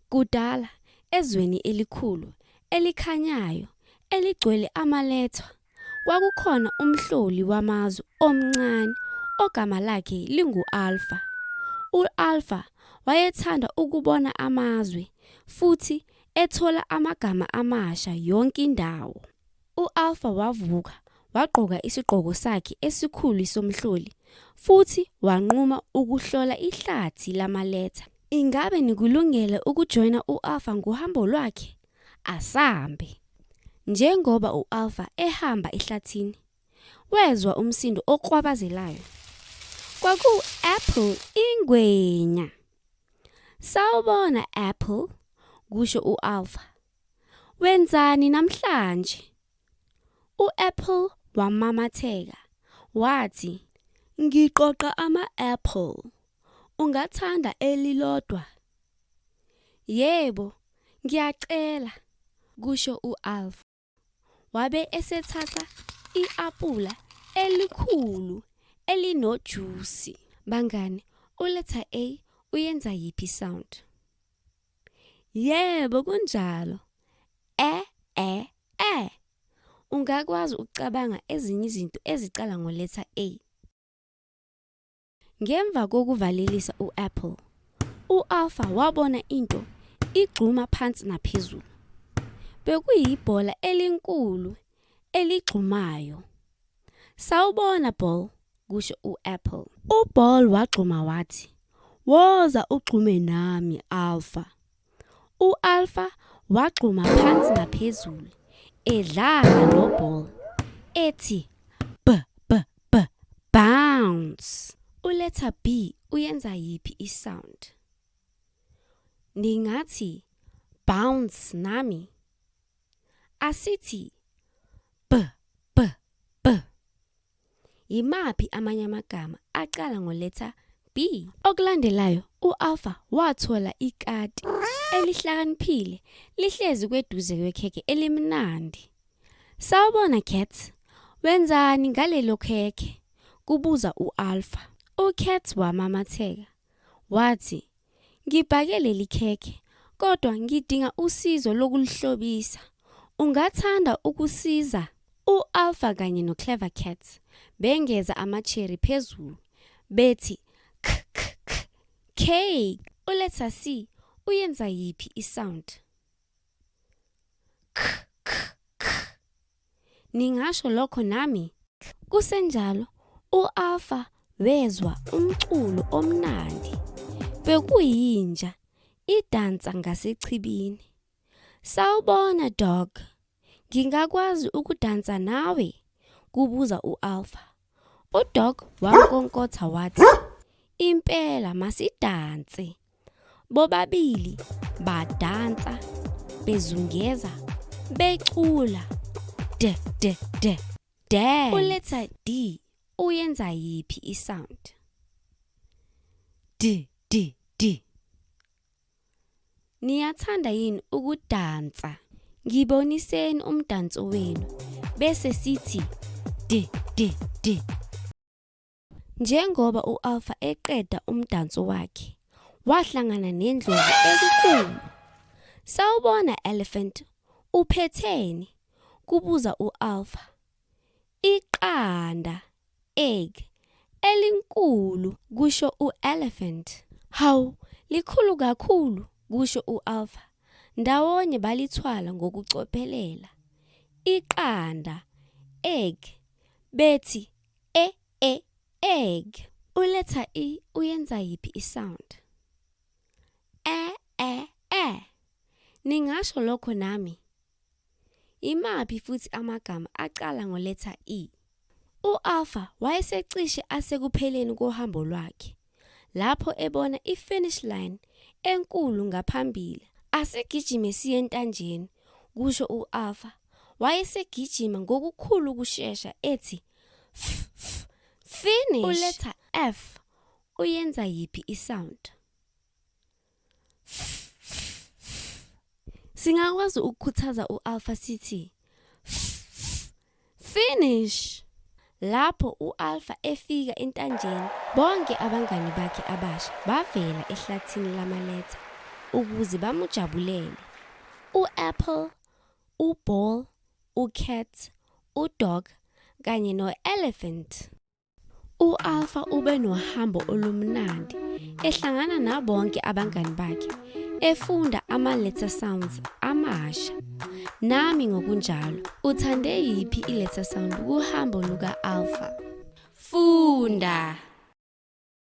Kudala, ezweni elikhulu, elikhanyayo, eligcwele amalethwa, kwakukhona umhloli wamazwe omncane ogama lakhe lingu-Alpha. U-Alpha wayethanda ukubona amazwe futhi ethola amagama amasha yonke indawo. U-Alpha wavuka, wagqoka isigqoko sakhe esikhulu somhloli futhi wanquma ukuhlola ihlathi lamaletha. Ingabe nikulungele ukujoyina u-Alpha ngohambo lwakhe? Asambe! Njengoba u-Alpha ehamba ehlathini, wezwa umsindo oklwabazelayo. Kwakuwu-Apple ingwenya. Sawubona Apple, kusho u-Alpha. Wenzani namhlanje? U-Apple wamamatheka wathi, Ngiqoqa ama-apple. Ungathanda elilodwa? Yebo, ngiyacela, kusho u-Alpha. Wabe esethatha i-apula elikhulu elinojusi. Bangani, uletha A uyenza yiphi sound? Yebo, kunjalo. E e e. Ungakwazi ukucabanga ezinye izinto eziqala ngoletha A? Ngemva kokuvalelisa u-Apple, u-Alpha wabona into igxuma phansi naphezulu. Bekuyibhola elinkulu eligxumayo. Sawubona Ball, kusho u-Apple. UBall wagxuma wathi, Woza ugxume nami, Alpha. U-Alpha wagxuma phansi naphezulu edlala noBall ethi b b b bounce. Uletha B uyenza yiphi isound? Ningathi bounce nami? Asithi b b b. Yimaphi amanye amagama aqala ngoletha B? Okulandelayo, u-Alpha wathola ikati elihlakaniphile lihlezi kweduze kwekhekhe elimnandi. Sawubona Cat, wenzani ngalelo khekhe? kubuza u-Alpha. U-Cat wamamatheka wathi, Ngibhake leli khekhe, kodwa ngidinga usizo lokulihlobisa. Ungathanda ukusiza? U-Alpha kanye no-Clever Cat bengeza ama-cherry phezulu bethi k k k cake. Uletha C uyenza yiphi i-sound? K k k. Ningasho lokho nami? Kusenjalo, u-Alpha wezwa umculo omnandi. Bekuyinja idansa ngasechibini. Sawubona dog, ngingakwazi ukudansa nawe? Kubuza u-Alpha. UDog wankonkotha wathi, Impela masidanse. Bobabili badansa bezungeza becula d d d dance. Uletha D uyenza yiphi isound? D D D. Niyathanda yini ukudansa? Ngiboniseni umdanso wenu bese sithi d d d. Njengoba u-Alpha eqeda umdanso wakhe, wahlangana nendlovu enkulu. Sawubona Elephant, uphetheni? kubuza u-Alpha. Iqanda, egg, elinkulu, kusho u-Elephant. Hawu, likhulu kakhulu, kusho u-Alpha. Ndawonye balithwala ngokucophelela. Iqanda, egg, bethi e e egg. Uletha i uyenza yiphi isound? E e e. Ningasho lokho nami? Imaphi futhi amagama aqala ngoletha i? U-Alpha wayesecishe asekupheleni kohambo lwakhe lapho ebona i-finish line enkulu ngaphambili. Asigijime siye entanjeni, kusho u-Alpha. Wayesegijima ngokukhulu ukushesha ethi f f finish. Uletha F uyenza yiphi isound? F f f. Singakwazi ukukhuthaza u-Alpha sithi f f finish. Lapho u-Alpha efika entanjeni, bonke abangani bakhe abasha bavela ehlathini lamaletha. ukuze bamujabulele. U-apple, u-ball, u-cat, u-dog kanye no-elephant. U-Alpha ube nohambo olumnandi ehlangana nabonke abangani bakhe efunda ama-letter sounds amasha. Nami ngokunjalo. Uthande yiphi i-letter sound kuhambo luka-Alpha? Funda!